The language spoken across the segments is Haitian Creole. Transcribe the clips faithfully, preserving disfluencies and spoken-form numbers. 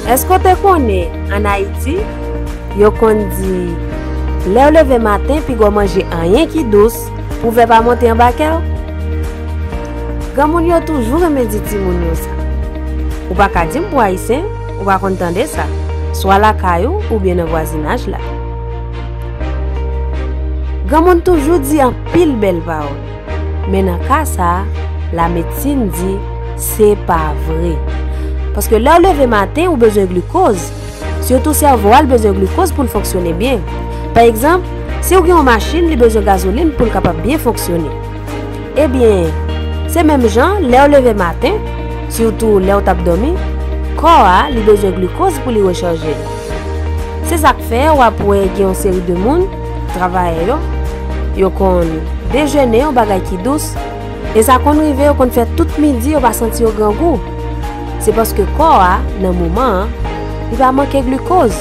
Èske w te konnen, ann Ayiti, yo konn di, lè w leve maten, piga w manje anyen ki dous pou vè pa monte anba kè w? Granmoun yo toujou renmen di timoun yo sa. Ou pa ka di m pou Ayisyen, ou pa konn tande sa, swa lakay ou oubyen nan vwazinaj la. Granmoun toujou di anpil bèl pawòl. Men nan ka sa a, lamedsin di se pa vre. Paske lè w leve maten, ou bezwen glikoz. Sitou sèvo a, l bezwen glikoz pou l fonksyone byen. Pa egzanp, si w gen yon machin, li bezwen gazolin pou l kapab byen fonksyone. Ebyen, se menm jan, lè w leve maten, sitou lè w t ap dòmi, kò a, li bezwen glikoz pou li rechanje l. Se sa k fè w ap wè gen yon seri de moun, travayè yo, yo konn dejene yon bagay ki dous, e sa konn rive yo konn fè tout midi yo pa santi yo grangou. Se paske kò a, nan moman an, li pa manke glikoz.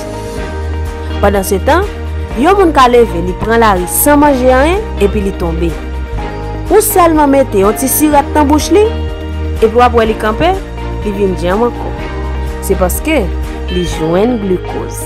Pandansetan, yon moun ka leve, li pran lari san manje anyen, epi li tonbe. Ou sèlman mete yon ti sirèt nan bouch li, epi w ap wè li kanpe, li vin djanm ankò. Se paske li jwenn glikoz.